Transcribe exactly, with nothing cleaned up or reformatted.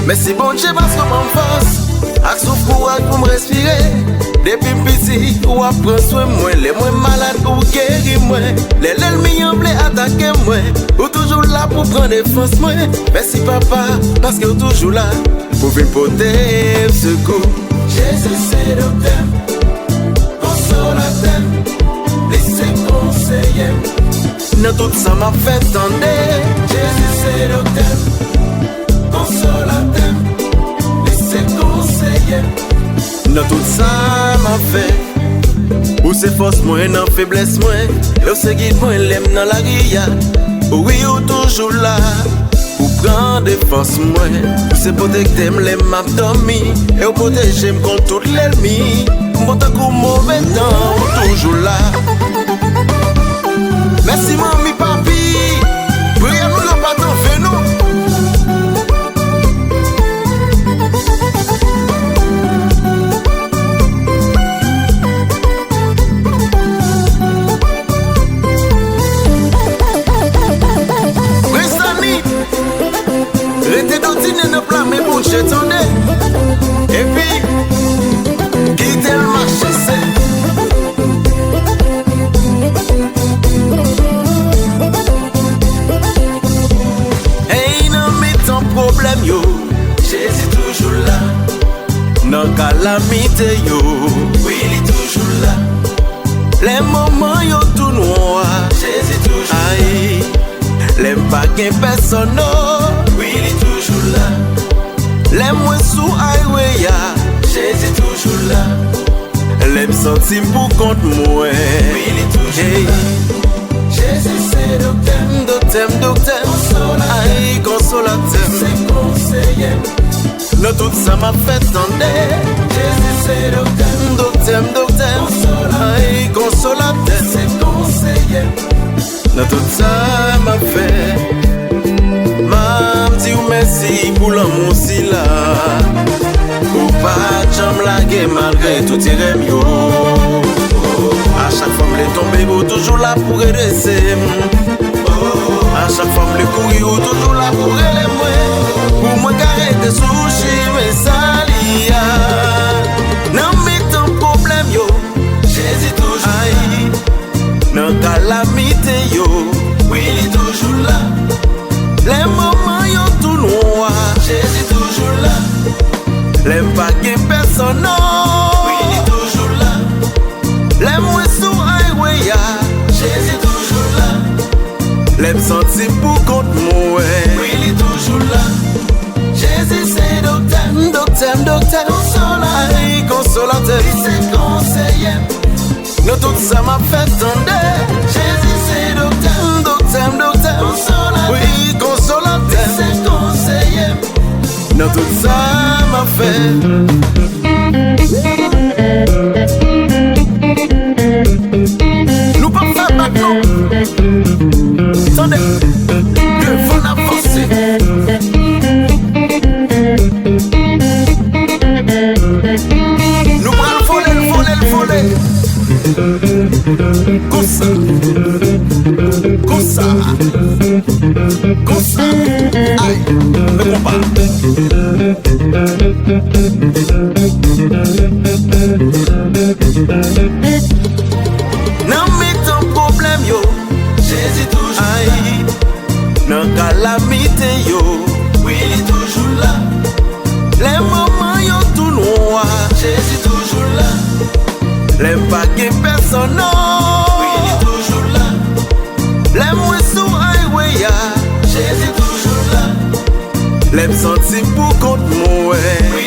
Mèsi Bondye paske w ban m fòs ak souf kouraj pou m respire. Depi m piti, w ap pran swen mwen. Lè mwen malad, ou geri mwen. Lè lènmi an vle atake mwen, ou toujou la pou pran defans mwen. Mèsi, Papa, paske w toujou la pou vin pote m sekou. Jezi se doktè m, konsolatè m, li se konseye m. Nan tout sa m ap fè, tande. Jezi se doktè m, konsolatè m, li se konseye m. Nan tout sa m ap fè, ou se fòs mwen nan feblès mwen, e w se gid mwen lè m nan lari a. Wi, ou toujou la pou pran defans mwen. Ou se pwotektè m lè m ap dòmi, e w pwoteje m kont tout lènmi. M bon tankou move tan, ou toujou la. Mèsi manmi, papi, priyè nou yo pa t an ven non. Restani, rete dotine nan pla men Bondye, tande. Epi kite l mache, se. Hey, nan mitan pwoblèm yo, Jezi toujou la. Nan kalamite yo, wi, li toujou la. Lè moman yo tou nwa, Jezi toujou la. Ay, lè m pa gen pèsòn, non, wi, li toujou la. Lè mwen sou highway a, Jezi toujou la. Lè m santi m pou kont mwen, wi, li toujou la. Jezi se doktè m, doktè m, doktè m, konsolatè m, ay, konsolatè m, se konseye m. Nan tout sa m ap fè, tande. Jezi se doktè m, doktè m, doktè m, konsolatè m, ay, konsolatè m, se konseye m. Nan tout sa m ap fè, m ap di w mèsi pou lanmou sila. Ou pa t janm lage malgre tout erè m yo. A chak fwa m vle tonbe, ou toujou la pou redrese m. A chak fwa m vle kouri, ou toujou la pou rele mwen. Pou mwen ka rete sou chimen sali a. Nan mitan pwoblèm yo, Jezi toujou la. Nan kalamite yo, wi, li toujou la. Lè moman yo tou nwa, Jezi toujou la. Lè m pa gen pèsòn, non, wi, li toujou la. Lè mwen sou highway a, Jezi toujou la. Lè m santi m pou kont mwen, wi, li toujou la. Jezi se doktè m, doktè m, doktè m, konsolatè m, ay, konsolatè m, li se konseye m. Nan tout sa m ap fè, tande. Jezi se doktè m, doktè m, doktè m, konsolatè m, wi, konsolatè m, li se konseye m. Nan tout sa m ap fè, nou p ap fè bak non. Tande, devan n ap vanse. Nou pral vole l, vole l, vole. Konsa. Konsa. Konsa. Ay, men konpa. Nan mitan pwoblèm yo, Jezi toujou la. Ay, nan kalamite yo, wi, li toujou la. Lè moman yo tou nwa, Jezi toujou la. Lè m pa gen pèsòn, non, wi, li toujou la. Lè mwen sou highway a, Jezi toujou la. Lè m santi m pou kont mwen, wi,